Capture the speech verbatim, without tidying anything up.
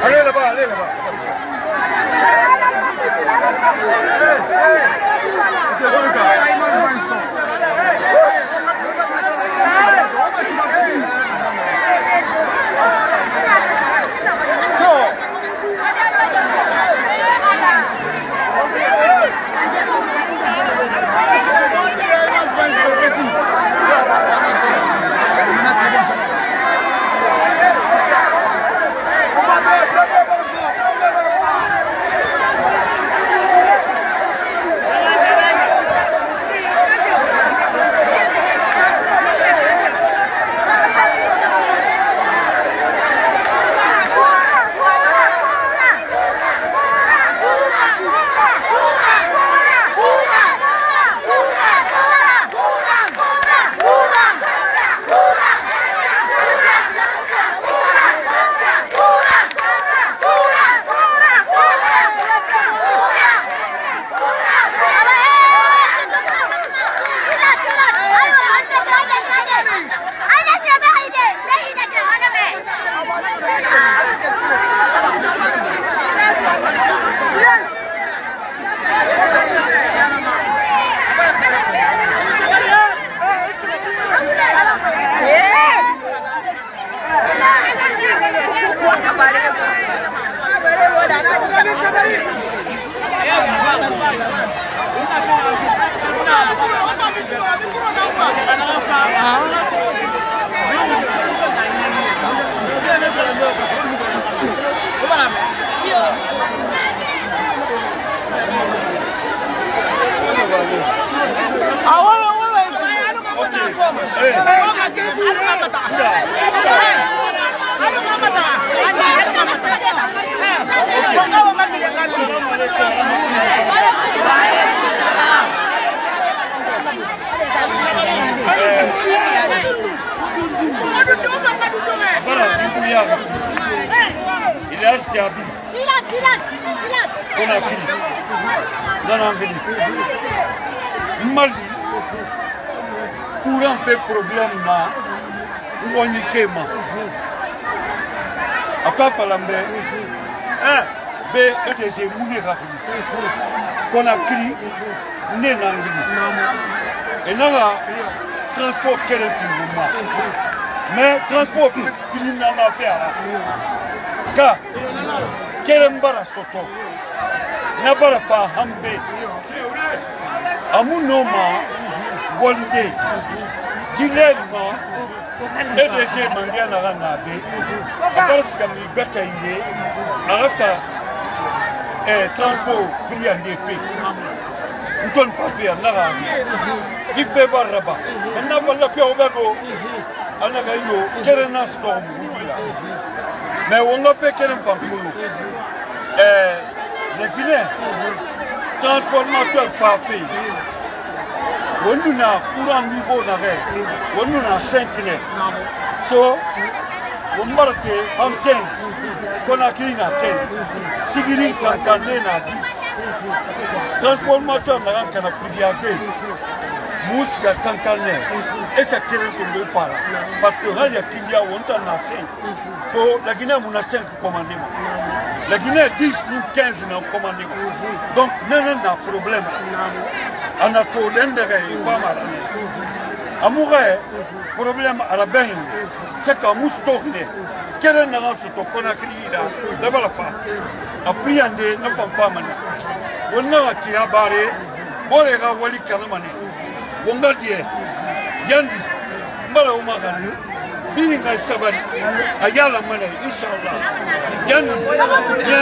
Allez là-bas, allez là-bas. Bara, Ilyas Diaby. Conakry. Nana ngini. Mali. Courant fait problème na wani kema. Aka falambe. Eh, be E D G mune hakili. Conakry. Ne nangini. E nanga transport kere pinuma. Mais transport pinina na fera. Ka kere mbara soto. Na bara fa hambe. Amu noma. Walide. Dilema. E D G mangia na ga na be. Parce que mi beta ide. Arasa, eh, transport free and free. Nton papier na ga. Di fe baraba. Na balla ke obego. Ana ga yo kere na storm. Mais wonga fe kere fankulu. Eh, le Guinée. Transformateur parfait. Wonu na courant niveau na re. Wonu na cinq ne. To, won barate en quinze. Conakry na quinze. Sigiri kankane na dix. Transformateur na ran kana kudiage. Musika kankane. Esa kere ko be para. Parce que haya kindia wonta na cinq. To, la Guinée muna cinq commandement. La Guinée dix ou quinze na commandement. Donc, nene na problème. Ana to dende ga e fama la. Amu ga e problème ala ben. C'est que musto ne. Kere na ga soto Conakry la. Da bala fa. Afriande na fa fama ne. Wonna wa kiyabare. Bole ga wali kana mane. Bombardier. Yandi. Mbala uma gani. Bini ngai sabari. Ayala mane, inshallah. Yandi. Ya.